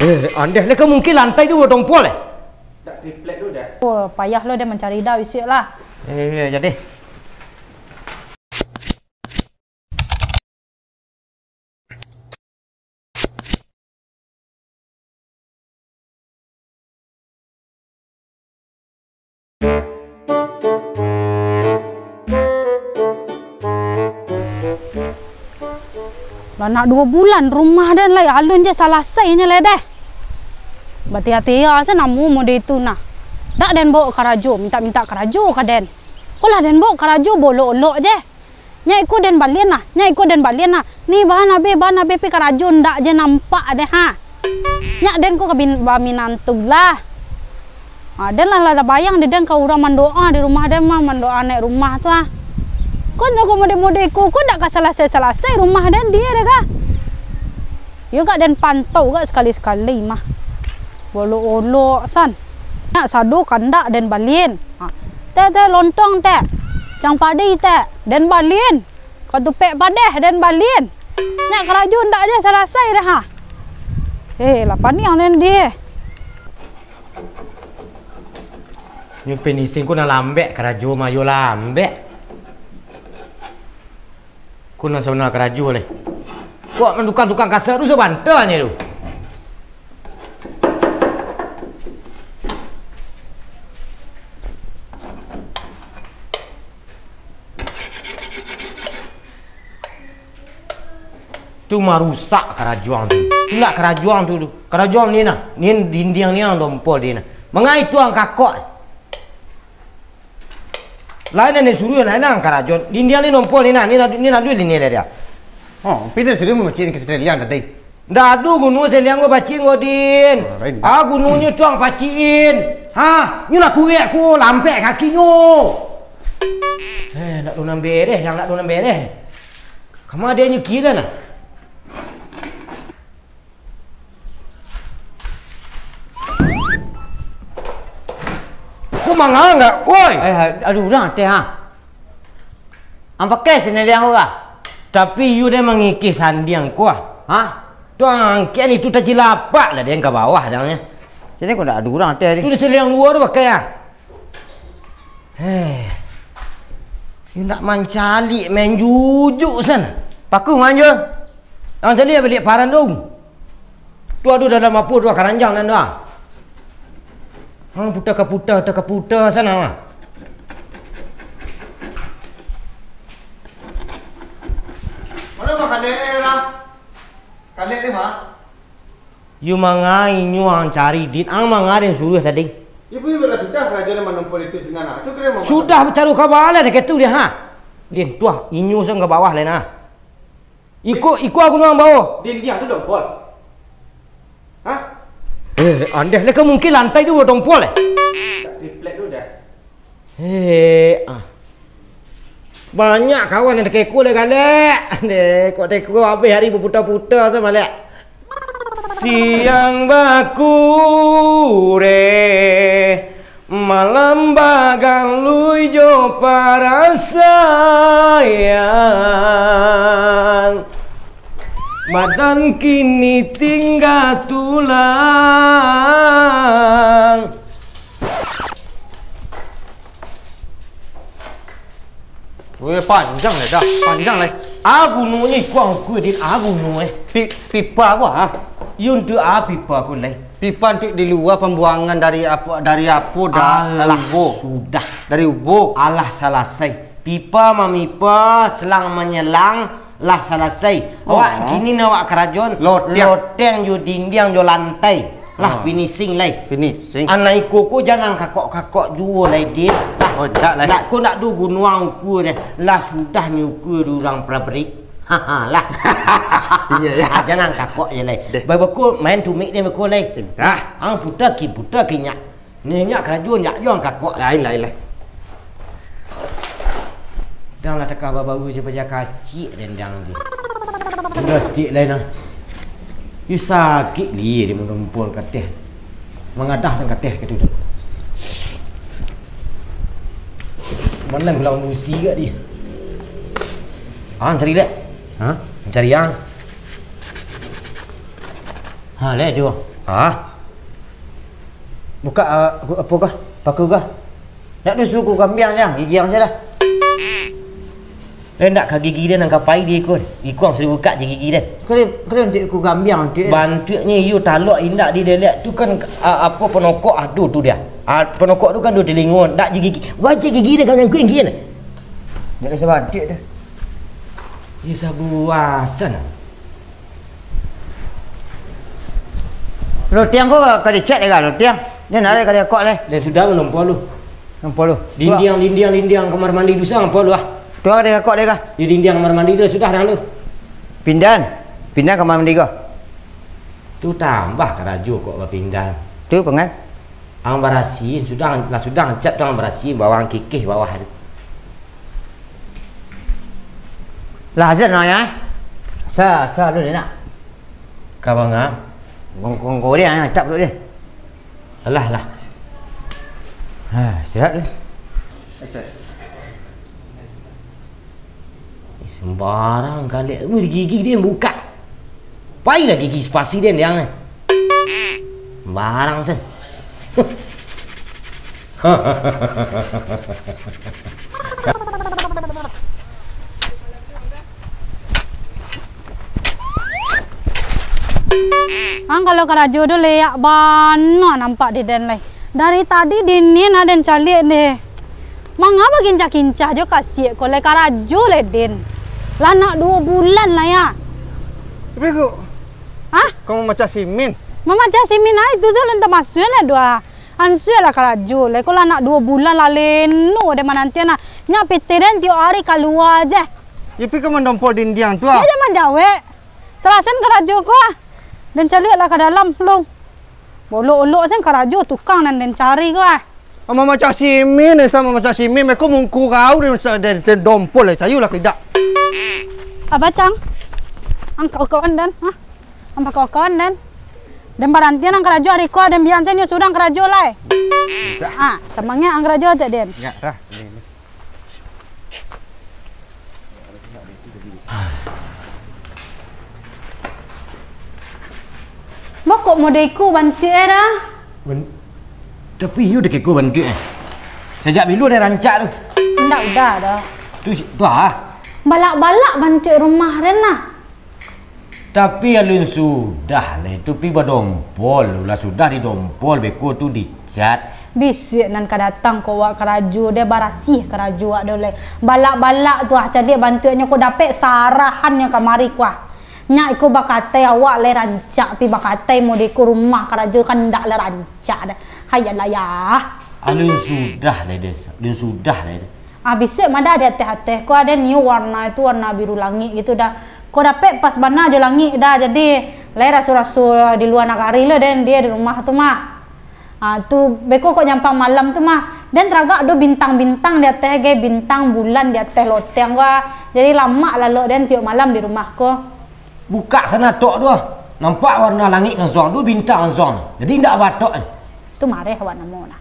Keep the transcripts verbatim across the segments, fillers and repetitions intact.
Eh, andeh lah ka mungkin lantai tu badompol, eh? Tak triplek tu dah. Oh, payah lo den mancari dah, bisuak lah. Eh, jadi. Lah nak duo bulan rumah den lai alun je salasainyo lai deh. Batia-tia se namo mode itu nah. Dak den baok karajo, mintak-mintak karajo ka den. Ko lah den baok karajo baolok-olok je. Nyak iko den balian nah, nyak iko den balian nah. Ni bahan abih, bahan abih pi karajo ndak je nampak deh ha. Nyak den ko ka bin-, baminantu lah. Ha, den lah, lah tabayang deh den ka urang mandoa di rumah den mah, mandoa anak rumah tu ah. Ko ndak ko mode-mode iko, ko ndak ka salasai-salasai rumah den dia deh ka. Yo gak den pantau gak sakali-sakali mah. Baolok-olok san. Nyak sado kandak den balian. Ha. Teh, teh lontong teh. Cang padi teh, den balian. Katupek padeh den balian. Nyak karajo ndak je salasai deh ha. Eh, lah paniang den deh. Nyo finishing ko nan lambek, karajo mah yo lambek. Ko nan sauna karajo lai. Kok nan tukang-tukang kasak tu sabantanyo tu. Tu marusak karajo ang tu. Tu ndak karajo ang tu, tu. Karajo ang ni nah. Ni dindiang ni ang dompol di nah. Mangai tu ang kakok. Lain nan disuruah, lain nan karajo. Dindiang ni nompol ni nah, ni nadu-, ni nadu ni dia. Oh, pindah sudah mangecek ni ka seliang tadi. Ndak ado guno seliang ko pacik ko, Din. Oh, lain. Ah, gunonyo tuang pacikin. Ha, nyo nak kuek ko, lampek kakinyo. Eh, ndak ado nan bereh, yang ndak ado nan bereh. Kama dia nyo kira nah. Ko manga ndak, woi? Eh, ado urang ateh, ha? Ang pakai sandaliang ko kah? Tapi iyo den mangikih sandiang ko, ah. Ha? Tu angkian itu tacilapak lah den ka bawah dangnyo. Sini ko ndak ado urang ateh tadi. Tu di sandaliang luar tu pakai, ah. Heh. Iyo ndak mancaliak, main jujuk san. Paku manjul. Ang caliak baliak paran tu. Tu ado dalam apo tu, karanjang nan tu ah. Ang puta ka puta, puta ka puta sana mah. Mano mah kalek ni lah? Kalek ni mah? Yo mangai nyo ang cari, Din. Ang mangai den suruah tadi. Ibu, ibu lah sudah karajo nan manompol itu sinan ah. Tu kira mama. Sudah bacaru ka bawah lah, dah ketu dia ha. Din, tuah, inyo sang ka bawah lah nah. Iko, iko aku nuang bawo. Dindiang tu dompol. Hah? Eh, andeh lah ka mungkin lantai tu dompol, eh? Tak triplek tu dah. Eh, ah. Banyak kawan nan takeko lah galak. Deh, kok teko habis hari baputa-puta sa malek. Siang bakureh, malam bagalui jo parasaian. Badan kini tingga tulang. Weh, panjang lai dah, panjang lai. A gunonyo ikuang ku, Din, a guno, eh. Pi-, pipa ko, ha? Yo, untuak a pipa ko lai? Pipa untuak di lua pambuangan dari apo, dari apo dah? Alah, ubo. Sudah. Dari ubo. Alah, salasai. Pipa mamipa, selang manyelang, lah salasai. Awak kini nan awak karajoan, loteng. Loteng jo dindiang jo lantai. Lah, finishing lai. Finishing. Anak iko ko jan ang kakok-kakok juo lai, Din. Lah. Oh, dak lai. Dak ko dak do guno ang ukur deh. Lah sudah nyo ukur di urang pabrik. Haha, lah. Iyo, yo. Ah, jan ang kakok je lai. Deh. Babako main tumik deh bako lai. Dah. Ang puta kin, puta kin nyak. Ni nyak karajo nyak jo ang kakok. Lain, lain, lain. Dang lah takah babaru je paja kacik den dang je. Plastik lain ah. Yu sakik li dia mandompol kateh. Mangadah sang kateh katu tu. Manang pulang busi gak dia. Ang cari dek. Ha? Cari ang. Ha, leh tu. Ha? Bukak, ah, apo kah? Paku kah? Nak tu suku kambiang, Jang. Gigi ang salah. Eh, ndak ka gigi den nan ka pai di ikun. Ikun suruh bukak je gigi den. Kali, kali untuk ikun kambiang, untuk. Bantuaknyo iyo talok indak dilelek tu kan, ah, apo, panokok ado tu dia. Ah, panokok tu kan duo telingo, ndak je gigi. Wajah gigi den kan ngangkuin gigi den. Ndak ada sabantuak tu. Iyo sabuah san. Lotiang ko ka dicek dek ka lotiang. Dia narik ka dikok leh. Dah sudah manompol lu. Nompol lu. Dindiang, dindiang, dindiang kamar mandi dusa nompol lu ah. Tu ka dikok dek ka. Di dindiang kamar mandi dah sudah dah lu. Pindan. Pindan kamar mandi ko. Tu tambah karajo kok bapindan. Tu pangan. Ang barasiah sudah, lah sudah ang cat tu ang barasiah bawah ang kikih bawah tu. Lah azan lah ya. Sa, sa lu nak. Ka manga? Kong kong kong dia, tak perlu dia. Alah lah. Ha, istirahat dia. Eh, sembarang kali. Ui, gigi dia buka. Pailah gigi spasi dia yang ni. Sembarang sen. Ang kalau karajo tu leak bana nampak di den lai. Dari tadi dinin aden caliak deh. Manga bakincah-kincah jo kasiak ko lai karajo lai den. Lah nak duo bulan lah ya. Tapi ko, hah? Kau mamacah simin? Mamacah simin ai tu je lun tamasuak lah dua. Ansuak lah karajo lai, ko lah nak duo bulan lah leno deh manantian nah. Nyak pitih den tiok ari kalua je. Yo pi ka mandompol dindiang tu ah. Yo jan manjawek. Salasen karajo ko ah. Den caliak lah ka dalam, Long. Bolok-olok sen karajo tukang nan den cari ko ah. Mamacah simin, esa mamacah simin, meko mungkurau den, den, den dompol lai, cayo lah kida. Abah Cang, angkau kawan den, ha? Ang bakawan-kawan den. Den barantian ang karajo ari ko, den bian sen nyo surang karajo lai. Ah, samangaik ang karajo cak den. Ya, dah. Bokok model iko bantuak eh dah. Tapi iyo dek iko bantuak eh. Sajak bilo den rancak tu? Indak udah dah. Tu si, tu ah. Balak-balak bantuak rumah den lah. Tapi alun sudah lai tu pi badompol, lah sudah didompol beko tu dicat. Bisuak nan ka datang ko wak karajo deh, barasiah karajo wak deh lai. Balak-balak tu ah, caliak bantuaknyo ko dapek sarahan nyo kamari ko ah. Nyak iko bakatai awak lai rancak pi bakatai model ko rumah karajo kan ndak lai rancak deh. Hayalah yah. Alun sudah lai deh, alun sudah lai deh. Ah, bisuak mah dah di ateh-ateh ko ado nio warna itu, warna biru langik gitu dah. Ko dapek pas bana jo langik dah, jadi lai raso-raso di lua nagari lo den, dia di rumah tu mah. Ah, tu beko kok nyampang malam tu mah, den taragak do bintang-bintang di ateh gai, bintang bulan di ateh loteng ko ah. Jadi lamak lalok den tiok malam di rumah ko. Bukak sana tok tu ah. Nampak warna langik kan suang tu, bintang kan suang tu. Jadi indak batok. Tu mareh awak namo nah.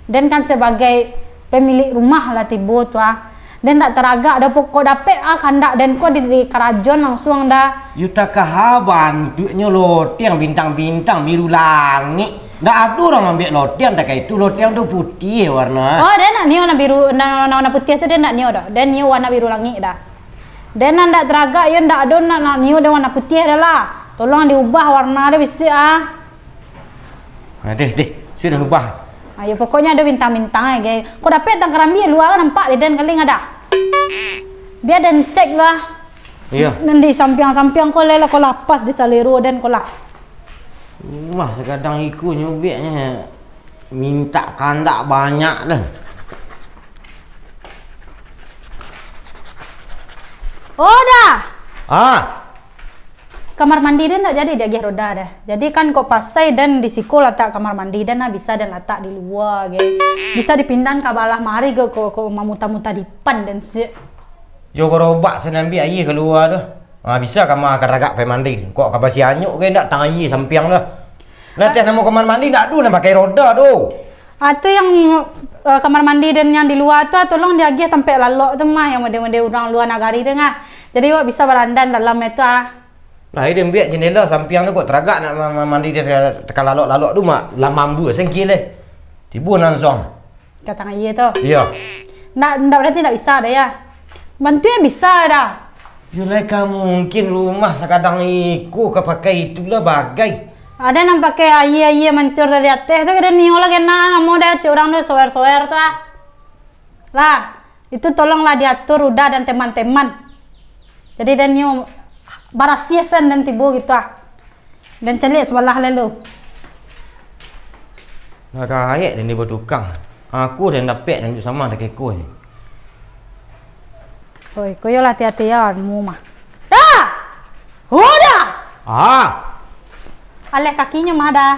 Den kan sabagai pamilik rumah lah tibo tu ah. Den ndak taragak doh, pokok dapek ah kandak den ko di, di karajoan langsuang dah. Yo takaha bantuaknyo loteng bintang-bintang biru langik. Ndak ado urang maambiak loteng takah itu, loteng tu putiah warna. Oh, den ndak nio warna biru, na-, na-, warna putiah tu den ndak nio doh. Den nio warna biru langik dah. Den nan ndak taragak yo ndak ado nak, nak nio den warna putiah dah lah. Tolong diubah warna deh bisuak ah. Ah, deh, deh, sudah ubah. Ah, yo, pokoknyo ado bintang-bintang ai, gai. Ko dapek tang karambia lua nampak di den kaling ado. Bia den cek lah. Iyo. Nan di sampiang-sampiang ko lai lah, ko lapas di salero den ko lah. Wah, sakadang iko nyubeknyo mintak kandak banyak dah. Oh, dah. Ah. Kamar mandi den ndak jadi diagiah roda deh. Jadi kan kok pasai den di siko latak kamar mandi den lah, bisa den latak di lua ge. Bisa dipindahan ka balah mari ge, ko, ko mamuta-muta dipan den sik. Jo garobak sen ambiak aia kalua tu. Ha, bisa kama ka ragak pai mandi. Kok ka basianyuk ge ndak tang aia sampiang tu. Nah, teh namo kamar mandi ndak ado nan pakai roda tu. Ah, tu yang, eh, kamar mandi den yang di lua tu, ah, tolong diagiah tampek lalok tu mah, yang model-model urang lua nagari tu mah. Jadi, awak bisa barandan dalam itu, ah. Lah, ai den buek jendela sampiang tu kok taragak nak ma-, ma-, mandi, dia takalalok-lalok tu, mak, lah mambu sengki leh. Tibo nan song. Ka tangah aia tu? Iyo. Ndak, ndak, berarti ndak bisa dah, ya? Bantuak bisa dah. Yo lah, ka mungkin rumah sakadang iko ka pakai itulah bagai. Ado nan pakai aia-aia mancur dari ateh tu, kado nio lah kena namo dah, cek urang tu soer-soer tu ah. Lah, itu tolonglah diatur Uda dan teman-teman. Jadi, den nio barasiah sen den tibo gitu ah. Den caliak sabalah lalu. Lah gaek den tibo tukang. Aku den dapek den duduak samo takeko ni. Oi, koyolah hati-hati ya, mu mah. Dah! Uda! Ah! Aleh kakinyo mah dah.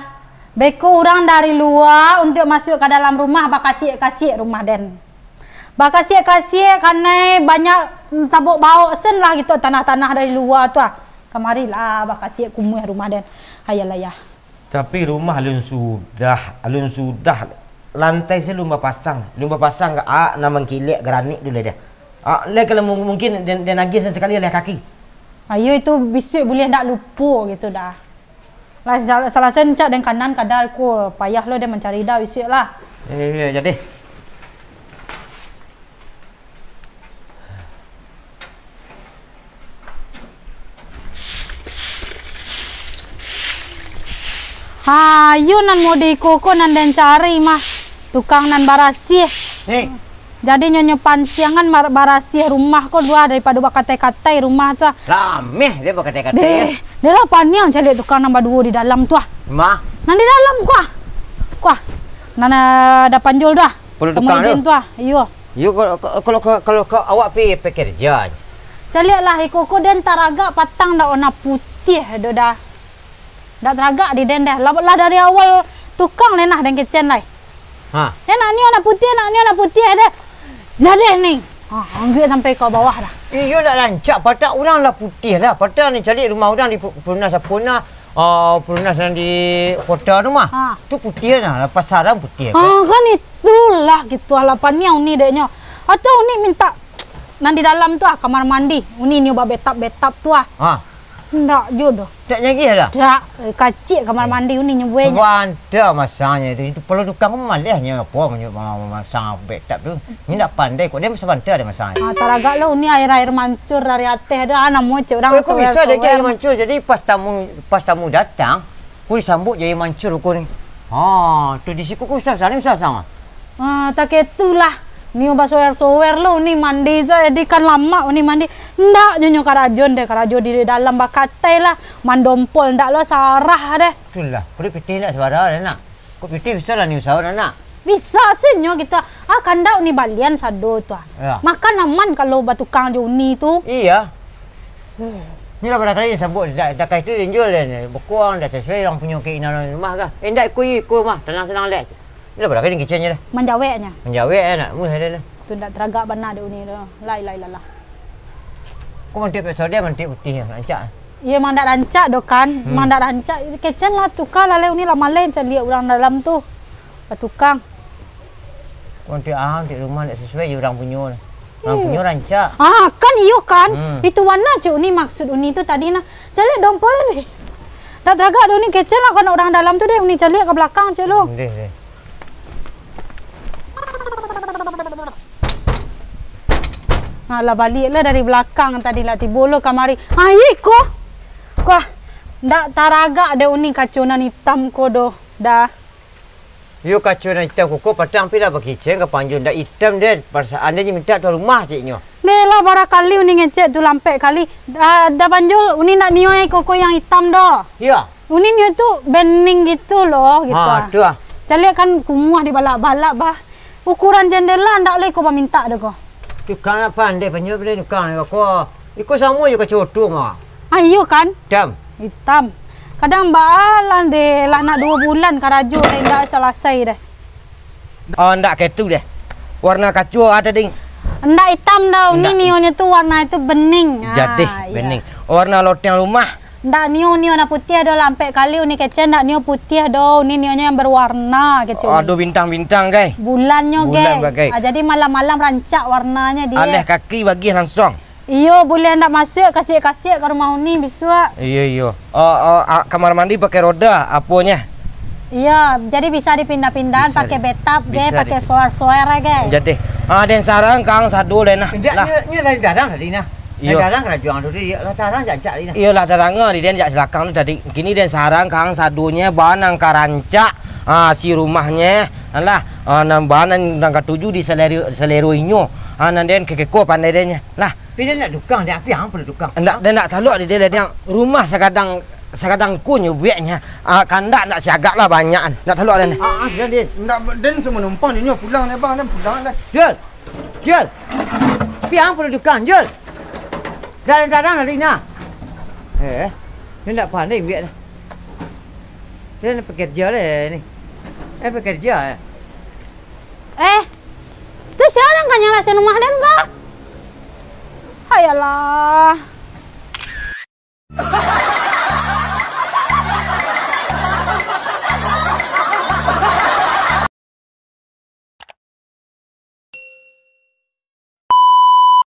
Beko urang dari lua untuak masuak ka dalam rumah, bakasiak-kasiak rumah den. Bakasiak-kasiak kanai banyak, mm, tabok-bawok sen lah gitu tanah-tanah dari lua tu ah. Kamari lah bakasiak kumuah rumah den. Ayalah yah. Tapi rumah alun sudah, alun sudah. Lantai se alun bapasang. Alun bapasang ka, ah, nan mangkilek granit tu lah dah. Ah, lah kalau mu-, mungkin den, den agiah sakali lah kaki. Ayo itu bisuak buliah ndak lupo gitu dah. Lah sal-, salasai encak den kanan kadal ko, payah lo den mancari dah bisuak lah. Eh, iya, jadi. Ha, iyo nan mode iko ko nan den cari mah. Tukang nan barasiah. Hei. Jadi nyonyo pansiangan mar-, barasiah rumah ko dua daripado bakatai-katai rumah tu ah. Rameh dia bakatai-katai. Deh, ya. Deh lah paniang caliak tukang nan baduo di dalam tu ah. Mah. Nan di dalam kuah. Kuah. Nan ada panjul tu ah. Perlu tukang tu? Pamaijin tu ah. Iyo. Yo, kalau, kalau, kalau, kalau, kalau awak pi pekerja. Caliaklah iko ko den taragak patang dak warna putiah do dah. Dak taragak di den dah. Lah, lah dari awal tukang lenah den kecen lai. Ha. Eh, nak nio nak putiah, nak nio nak putiah deh. Jadeh ni. Ha, angguik sampai ka bawah dah. Iyo, dak rancak. Patang urang lah putiah lah. Patang ni caliak rumah urang di pu-, punas apo nah, ah, punas nan di kota tu mah. Ha. Tu putiah nah, lah pasaran putiah Ha, kan. Kan itulah gitu lah paniang uni deknyo. Atau uni minta nan di dalam tu ah, kamar mandi. Uni nio babetap-betap tu ah. Ha. Ndak jo doh. Tak nyagih dah? Dak, eh, kacik kamar mandi uni nyo buai nyo. Sabanta masangnyo tu. Itu kalau tukang mah maleh nyo apo manyo-, ma-, ma-, masang bathtub tu. Ni ndak pandai kok. Dia sabanta dia masang. Ah, taragak lo uni air-air mancur dari ateh tu. Ah, namo cek urang. Oh, kok bisa sower-sower. Dia air mancur? Jadi pas tamu, pas tamu datang, kok disambuik jadi mancur kok ni. Ha, tu di siko kok usah sana, usah sama. Ah, tak itulah. Nio basower-sower lo, uni mandi tu, jadi kan lamak uni mandi. Ndak nyo, nyo karajo, ndeh karajo di dalam bakatai lah. Mandompol ndak lo sarah deh. Itulah, kudu pitih ndak sabara deh, nak. Kok pitih bisa lah ni usaho, nak, nak? Bisa sih nyo gitu. Ah, kandak uni balian sado tu ah. Ya. Makan aman kalau batukang jo uni tu. Iya. Hmm. Ni lah barangkali sabuik dak, dak kah itu dijual deh, ni. Bakuang dak sasuai urang punyo keinginan urang rumah kah? Eh, ndak, iko, iko mah, tanang sanang deh. Ni lah barangkali kicenyo deh. Manjaweknyo. Manjawek, eh, nak, muh ada deh. Tu ndak taragak bana dek uni tu. Lai, lai, lalah. Kok mantik pek sodeh, mantik putih, rancak. Iya, emang ndak rancak doh kan? Hmm. Emang ndak rancak. Kecen lah tukar lah, lai uni lah maleh caliak urang dalam tu. Batukang. Kok mantik ah, mantik rumah ndak sasuai jo urang punyo. Urang Iya. punyo rancak. Ah, kan iyo kan? Hmm. Itu warna cek uni maksud uni tu tadi nah. Caliak dompol ni. Ndak taragak doh uni kecen lah, kok nak urang dalam tu deh, uni caliak ka balakang cek lo. Deh, deh. Nah, lah baliak lah dari balakang tadi lah tibo lo kamari. Ah, iko. Kuah. Ndak taragak dek uni kaco nan itam ko doh. Dah. Yo kaco nan itam ko, ko patang pi lah bakicen ka panjun ndak itam deh. Parasaan deh mintak tuan rumah ceknyo. Deh lah, bara kali uni ngecek tu lampek kali. Ah, dah panjul uni ndak nio iko ko yang itam doh. Iya. Uni nio tu bening gitu loh, gitu. Ha, ah. Tu ah. Caliak kan kumuah dibalak-balak, bah. Ukuran jendela ndak lai ko bamintak doh ko. Tukang lah pandai, panyo pandai tukang lah ko. Iko samo jo kaco oto mah. Ah, iyo kan? Itam. Itam. Kadang baalah deh, lah nak duo bulan karajo deh, ndak salasai deh. Oh, ndak kaitu deh. Warna kaco ada ding. Ndak itam doh, uni Ndak. nionyo tu warna itu bening. Jadeh, Ah, iya. bening. Warna loteng rumah. Ndak nio, nio nan putiah doh, lampek kali uni kecek ndak nio putiah doh, uni nionyo yang berwarna kecek uni. Aduh, bintang-bintang, gai. Bulannyo, Bulan gai. bagai. Ah, jadi malam-malam rancak warnanya dia. Aleh kaki bagian langsung. Iyo, buliah ndak masuak kasiak-kasiak ka rumah Uni bisuak. Iyo, iyo. Oh, oh, ah, kamar mandi pakai roda aponyo? Iyo, jadi bisa dipindah-pindah, bisa pakai di-, bathtub ge, bisa pakai di-, shower-shower ge. Jadi, ah, den sarang kang sado lai nah. Indak, lah. Nyo, nyo lai tarang tadi nah. Iyo. Lah tarang karajo ang tu, di, lah tarang jak-jak tadi nah. Iyo, lah tarang di den jak salakang tu tadi. Kini den sarang kang sadonyo bana ka rancak, ah, si rumahnyo. Alah, ah, nan bana nan katuju di salero, salero inyo. Ah, nan den kekeko pandai den nyo. Lah. Tapi den nak dukang, den api ang perlu dukang. Ndak, den ndak talok di den, den rumah sagadang, sagadang kunyo bueknyo. Ah, kandak ndak siagak lah banyak. Ndak talok den. Ah, ah, sudah, den. Ndak, den samo numpang di nyo pulang ni, bang, den pulang lah. Jul. Jul. Piang pun dukang, Jul. Dalam-dalam lari nah. Eh, ni ndak pandai buek dah. Dia nak pekerja lah ni. Eh, pekerja lah. Eh, tu sia nan ka nyalakan rumah den ko? Hayalah.